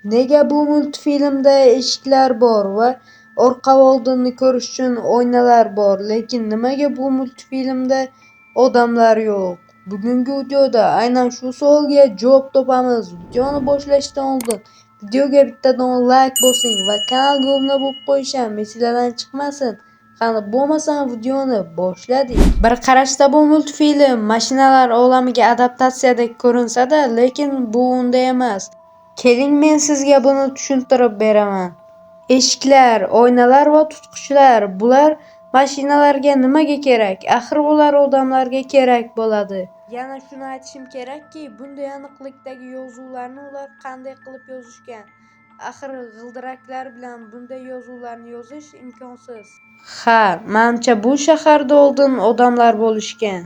Nega bu multfilmda eshiklar bor va orqa va oldinni ko'rish uchun oynalar bor, lekin nimaga bu multfilmda odamlar yo'q? Bugungi videoda aynan shu savolga javob topamiz. Videoni boshlashdan oldin videoga bittadan like bosing va kanalga obuna bo'lib qo'yish ham esinglardan chiqmasin. Qani bo'lmasam videoni boshladik. Bir qarashda bu multfilm mashinalar olamiga adaptatsiyadek ko'rinsa-da, lekin bu unday emas. Keling, men sizga buni tushuntirib beraman. Eshiklar, oynalar va tutqichlar bular mashinalarga nimaga kerak? Axir ular odamlarga kerak bo'ladi. Yana shuni aytishim kerakki, bunday aniqlikdagi yozuvlarni ular qanday qilib yozishgan? Axir g'ildiraklar bilan bunday yozuvlarni yozish imkonsiz. Ha, manimcha bu shaharda oldin odamlar bo'lishgan.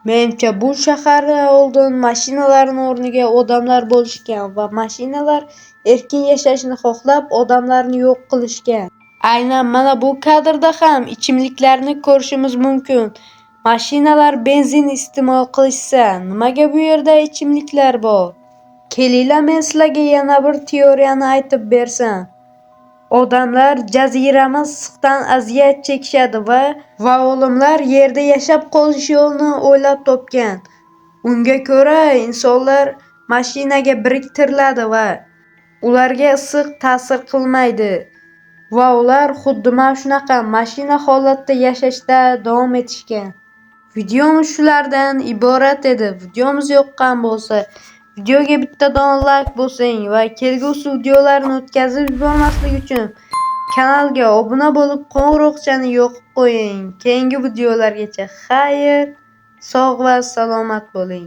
Menimcha bu shaharda oldin mashinalarning o'rniga odamlar bo'lishgan va mashinalar erkin yashashni xohlab odamlarni yo'q qilishgan. Aynan mana bu kadrda ham ichimliklarni ko'rishimiz mumkin. Mashinalar benzin iste'mol qilishsa, nimaga bu yerda ichimliklar bor? Kelinglar, men sizlarga yana bir teoriyani aytib bersam. Odamlar jazirama issiqdan aziyat chekishadi va olimlar yerda yashab qolish yo'lini o'ylab topgan. Unga ko'ra, insonlar mashinaga biriktiriladi va ularga issiq ta'sir qilmaydi va ular xuddi mana shunaqa mashina holatda yashashda davom etishgan. Videomiz shulardan iborat edi. Videomiz yoqqan bo'lsa, videoga bittadan like bosing va kelgusi videolarni o'tkazib yubormaslik uchun kanalga obuna bo'lib qo'ng'iroqchani yoqib qo'ying. Keyingi videolargacha xayr, sog' va salomat bo'ling.